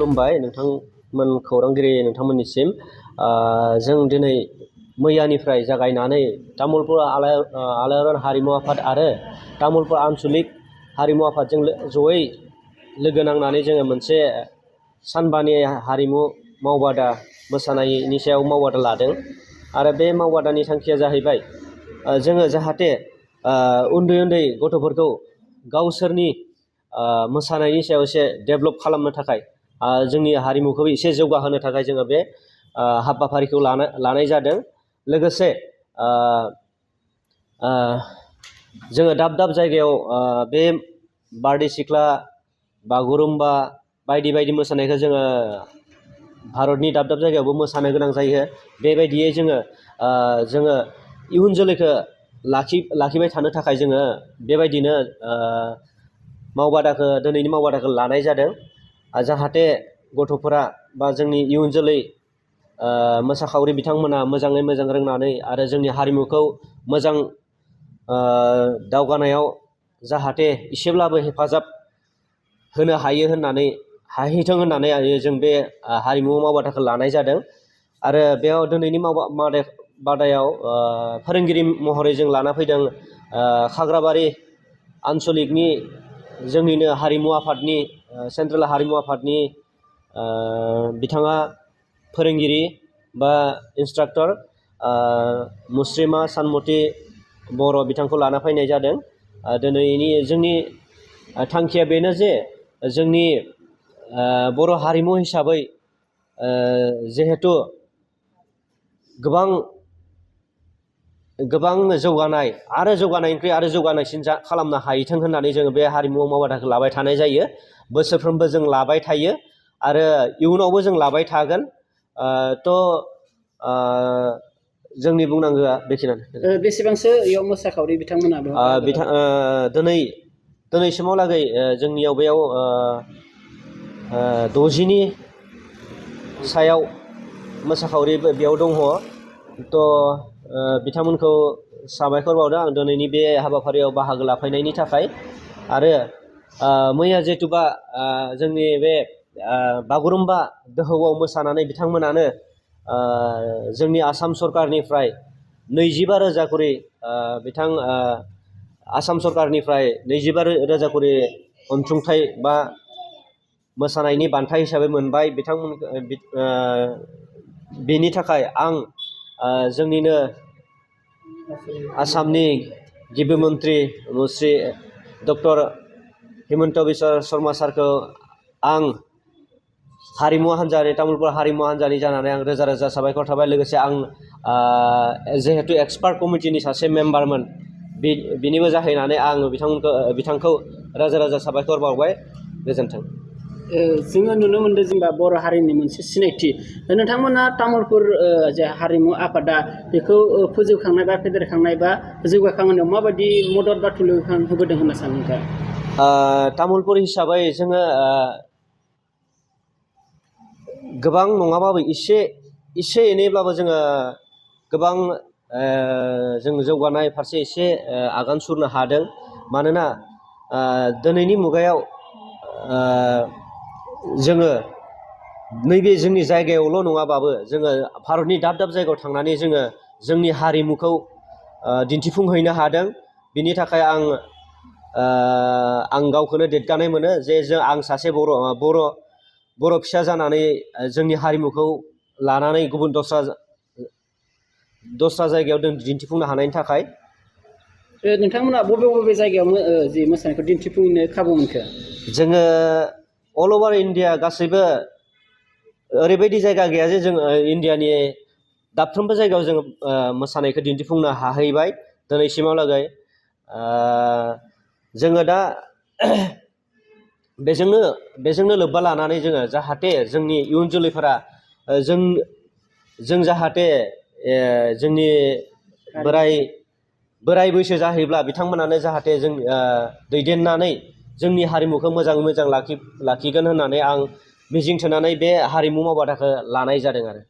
खुलुमबाय नोंथांमोन खौरांगिरि नोंथांमोननिसिम जों दिनै मैयानिफ्राय जागायनानै तामुलपुर आलायारन हारिमु आफाद आरो तामुलपुर आनसलिक हारिमु आफादजों जयै लोगो नांनानै जोङो मोनसे सानबानि हारिमु मावबादा मोसानायनि सायाव मावबादा लादों आरो बे मावबादानि थांखिया जाहैबाय जोङो जाहाथे उन्दै उन्दै गथ'फोरखौ गावसोरनि मोसानायनि सायाव एसे डेभेलप खालामनो थाखाय जोंनि हारिमुखौ एसे जौगाहोनो थाखाय जोङो बे हाबाफारिखौ लानाय जादों। लोगोसे जोङो दाब दाब जायगायाव बे बारदै सिख्ला बागुरुम्बा बायदि बायदि मोसानायखौ जोङो भारतनि दाब दाब जायगायावबो मोसानो गोनां जायो। बेबायदियै जोङो इयुन जोलैखौ लाखिबाय थानो थाखाय जोङो बेबायदिनो दिनैनि मावबादाखौ लानाय जादों जाहाथे गथ'फोरा बा जोंनि इयुन जोलै मोसाखावरि बिथांमोना मोजाङै मोजां रोंनानै आरो जोंनि हारिमुखौ मोजां दावगानायाव जाहाथे एसेब्लाबो हेफाजाब होनो हाहैथों होननानै जों बे हारिमु मावबादाखौ लानाय जादों। आरो बेयाव दिनैनि मावबादायाव फोरोंगिरि महरै जों लाना फैदों खाग्राबारि आनसलिकनि जोंनिनो हारिमु आफादनि सेन्ट्रेल हारिमु आफादनि बिथाङा फोरोंगिरि बा इन्सट्राक्टर मुस्रिमा सानमति बर' बिथांखौ लाना फैनाय जादों। दिनैनि जोंनि थांखिया बेनो जे जोंनि बर' हारिमु हिसाबै जिहेथु गोबां जौगानाय आरो जौगानायनिख्रुइ आरो जौगानायसिन खालामनो हाहैथों होननानै जोङो बे हारिमु मावबादाखौ लाबाय थानाय जायो। बोसोरफ्रोमबो जों लाबाय थायो आरो इयुनावबो जों लाबाय थागोन। जोंनि बुंनांगौआ बेखिनियानो। बेसेबांसो इयाव मोसाखावरि बिथांमोना दिनैसिमावलागै जोंनियाव बेयाव 60नि सायाव मोसाखावरि बेयाव दङ। बिथांमोनखौ साबायखर बावदों आं दिनैनि बे हाबाफारियाव बाहागो लाफैनायनि थाखाय। आरो मैया जिहेथुबा जोंनि बे बागुरुम्बा दोहौआव मोसानानै बिथांमोनानो जोंनि आसाम सरकारनिफ्राय 25,000 खरि आसाम सरकारनिफ्राय 25,000 खरि अनसुंथाइ बा मोसानायनि बान्था हिसाबै मोनबाय। बेनि थाखाय आं जोंनिनो आसामनि गिबि मन्त्रि मुस्रि डक्टर हिमन्त बिश्व शर्मा सारखौ आं तामुलपुर हारिमु हान्जानि जानानै आं रोजा रोजा साबायखर थाबाय। लोगोसे आं जिहेतु एक्सपार्ट कमिटिनि सासे मेम्बारमोन बिनिबो जाहैनानै आं बिथांखौ रोजा रोजा साबायखर बावबाय। गोजोन्थों। जोङो नुनो मोन्दों जेनेबा बर' हारिनि मोनसे सिनायथि नोंथांमोना तामुलपुर जे हारिमु आफादा बेखौ फोजौखांनाय बा फेदेरखांनाय बा जौगाखांहोनायाव माबायदि मदद बा थुलुंगा होबोदों होनना सानो नोंथाङा? तामुलपुर हिसाबै जोङो गोबां नङाबाबो एसे एनैब्लाबो जोङो गोबां जों जौगानाय फारसे एसे आगान सुरनो हादों। मानोना दिनैनि मुगायाव जोङो नैबे जोंनि जायगायावल' नङाबाबो जोङो भारतनि दाब दाब जायगायाव थांनानै जोङो जोंनि हारिमुखौ दिन्थिफुंहैनो हादों। बिनि थाखाय आं गावखौनो देरगानाय मोनो जे आं सासे बर' फिसा जानानै जोंनि हारिमुखौ लानानै गुबुन दस्रा जायगायाव दिन्थिफुंनो हानायनि थाखाय। नोंथांमोना बबे जायगायाव जि मोसानायखौ दिन्थिफुंनो खाबु मोनखो? जोङो अल अभार इन्डिया गासैबो ओरैबायदि जायगा गैया जे जों इन्डियानि दाबफ्रोमबो जायगायाव जोङो मोसानायखौ दिन्थिफुंनो हाहैबाय दिनैसिमावलागै। जोङो दा बेजोंनो लोब्बा लानानै जोङो जाहाथे जोंनि इयुन जोलैफोरा जों जाहाथे जोंनि बोराय बैसो जाहैब्ला बिथांमोनानो जाहाथे जों दैदेननानै जोंनि हारिमुखौ मोजाङै मोजां लाखिगोन होननानै आं मिजिं थिनानै बे हारिमु मावबादाखौ लानाय जादों आरो।